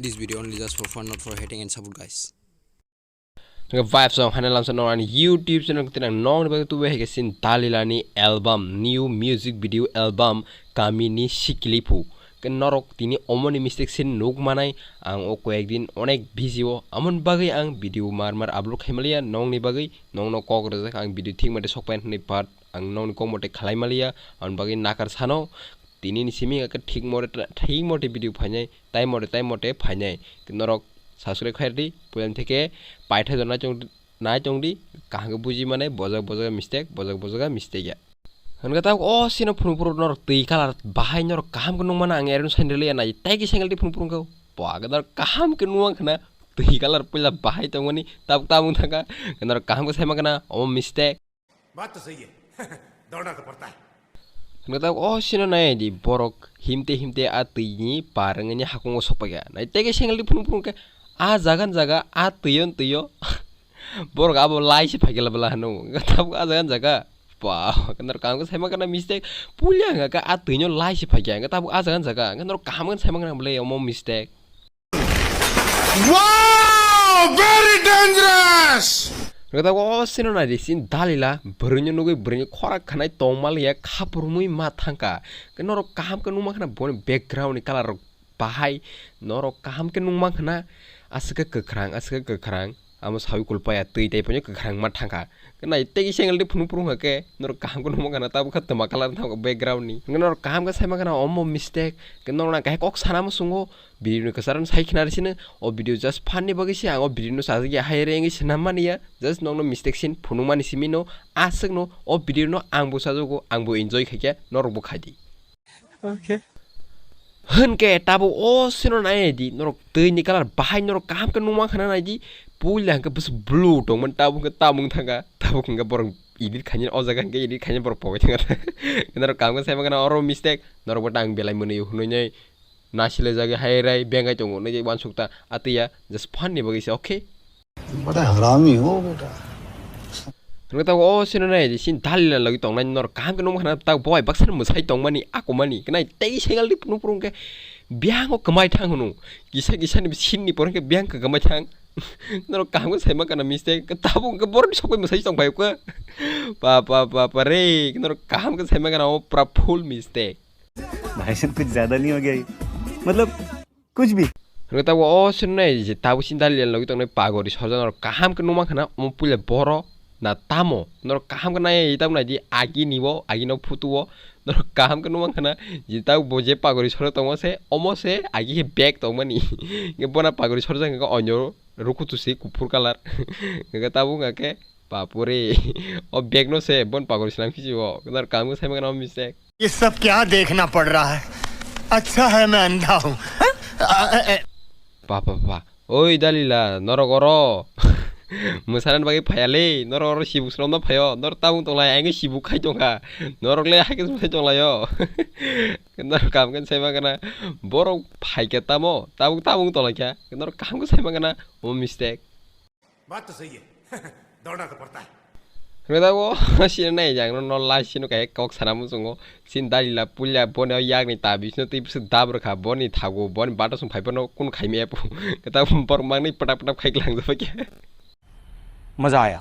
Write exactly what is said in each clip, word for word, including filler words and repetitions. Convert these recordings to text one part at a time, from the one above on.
This video only just for fun, not for hating and support, guys. Hwnkhe vibes song hwnwi lamsa norok ani YouTube channel kwtwi ang nokni bagwi tubu hai khe sin Dalilani album, new music video album Kamini Sikilipu. Khe norok tini omoni mistake sin nuk manai, ang o koyek din onek busy o, amoni bagwi ang video mar mar upload khai maliya nokni bagwi, nokno kok rwjak ang video thik mate sok pai hwnwi, but ang nokni kok mote khlai maliya, aboni bagwi nakar sano. Tini ni simi hwnkhe thik mote, thik mote video phainai, tai mote, tai mote phainai. Norok subscribe khai di, puila theke paitha jona chong, nai chong di, kaham khe buji mane, bojak bojak mistake, bojak bojak mistake ya. Hwnkhe tabuk o sino phunuk phuru norok twi colour bahai norok kaham khe nukmano ang eroni saini rwliya nai, tai khe single di phunuk phuru khe. Bo agedar kaham khe nuang khna twi colour puila bahai tongmani, tabuk tabuk thangkha, norok kaham khe saima khna omo mistake. बात तो सही है। दौड़ना तो पड़ता है। Hwnkhe tabuk o sino nai di, borok himte himte a twi ni par wngwi ni hakungo sokphaikha. Nai tei khe single di phunuk phunuk khe a jaga ni jaga a twi o twi o borok abo lai se phaikha bwla hwno. Hwnkhe tabuk a jaga ni jaga ba norok kaham khe saima khna mistake. Puila hwnkha khe a twi no lai se phaikha. Hwnkhe tabuk a jaga ni jaga. Hwnkhe norok kaham khe saima khna bwle omo mistake. Wow! Very dangerous! Rwda o sino nai di, sin Dalila bwrwino nugwi bwrwini khora khanai tongmaliya khapurumui ma thangkha. Khe norok kaham khe nukma khna boni background ni colour rok bahai, norok kaham khe nukma khna aswk khe kwkhrang, aswk khe kwkhrang. Amo sawi kulpaya twi tai phano kwkhrang ma thangkha. Khe nai tei single di phunuk phunuk hwnkhe norok kaham khe nukma khna tabuk khe twma colour thangkha background ni. Hwnkhe norok kaham khe saima khna omo mistake. Khe norok nang khe kok sana muchungo. Video ni kwcharo sai khna rw sino, o video just fun ni bagwi se ang o video no sajagya hai re wngwi swnam mani ya, just nokno mistake sin phunuk mani simi no, aswk no o video no ang bo sajago, ang bo enjoy khaikha, norok bo khai di. Okay. Hwnkhe tabuk o sino nai di, norok twi ni colour bahai norok kaham khe nukma khna nai di, puila hwnkhe bwswk blue tongmani, tabuk hwnkhe tamung thangkha, tabuk hwnkhe borok edit khainani o jaga hwnkhe edit khainani borok pogwi thangkha, norok kaham khe saima khna oro mistake, norok bo tang belai mwnwi hwnwi nai. Nasilai jagwi hai rai bengai tongo, nai uansukta atwiya just fun ni bagwi se, okay? बड़ा हरामी हो बेटा। Hwnkhe tabuk o sino nai di, sin Dalila logwi tongnai norok kaham khe nukma khna, tabuk bo bai baksa mwsai tongmani, akomani, khe nai tei single di phunuk phunuk khe biyang o kwmai thang hwno, kisa kisa ni sin ni por hwnkhe biyang kwmai thang. Norok kaham khe saima khna mistake, tabuk hwnkhe borok ni sokbai mwsai tong phai kha. Pa, pa, pa, pa re, norok kaham khe saima khna o pura full mistake. भाई साहब, कुछ ज्यादा नहीं हो गया ये? मतलब, कुछ भी। Hwnkhe tabuk o sino nai je tabuk sin Dalila logwi tongnai pagori sorjak norok kaham khe nukma khna omo puila boro na tamo norok kaham khe nai tabuk nai di agi ni bo agi no photo o norok kaham khe nukma khna je tabuk bo je pagori sorjak tongo se omo se agi khe bag tongmani hwnkhe bona pagori sorjak hwnkhe onyo rukutu se kuphur colour hwnkhe tabuk hwnkhe Bapore, o bag no se bon pagori swnam khe o. Knar kaham khe saima khna o mistake. ये सब क्या देखना पड़ रहा है? अच्छा है मैं अंधा हूँ। हाँ? अ, अ, अ। Pa, pa, pa. Oi, Dalila, norok oro. Mwsanani bagwi phaiya le, norok oro sibuk swnamna phaio. Norok tabuk tonglai, ang khe sibuk khai tongkha. Norok le hai khe swngchai tonglaio. Norok kaham khe saima khna. Borok phaikha tamo, tabuk tabuk tonglaikha. Norok kaham khe saima khna, o mistake. बात तो सही है। दौड़ना तो पड़ता है। Hwnkhe tabuk o sino nai jang no, no lai sino kaisa kok sana muchungo. Sin Dalila puila boni o yakni ta bisino twi bwswk dab rwkha, boni thago, boni bata song phai phano kun khaimaya phu. Khe tabuk borok mangni pwtap pwtap khai klang jabakya. मजा आया।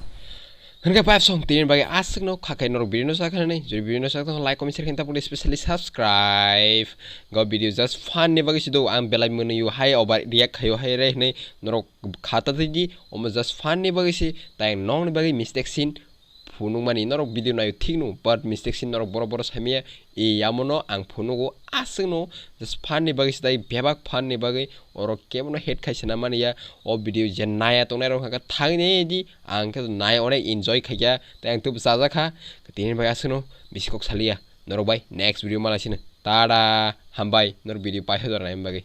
Hwnkhe vibes song tini bagwi aswkno kha khe norok video no sakha nai. Jodi video no sakha like, comment, share khe tapuni specially subscribe. Go video just fun ni bagwi sido ang belai mwnwi hai obar react khaio hai re hwnwi norok khata twi di, omo just fun ni bagwi se, tai nokni bagwi mistake sin phunukmani norok video naio thikno, but mistake sin norok boro boro saimaya, e yamono ang phunugo aswkno just fun ni bagwi se, tai bebak fun ni bagwi orok kebono hate khai sina mani ya, o video je naya tongnai rok hwnkha thangwi nai di, ang khe nai onek enjoy khaikha, tai ang tub chajakha, tini bai aswkno bisi kok saliya, norok bai next video malai sino, tada, hambai, norok video paisa jora naimani bagwi.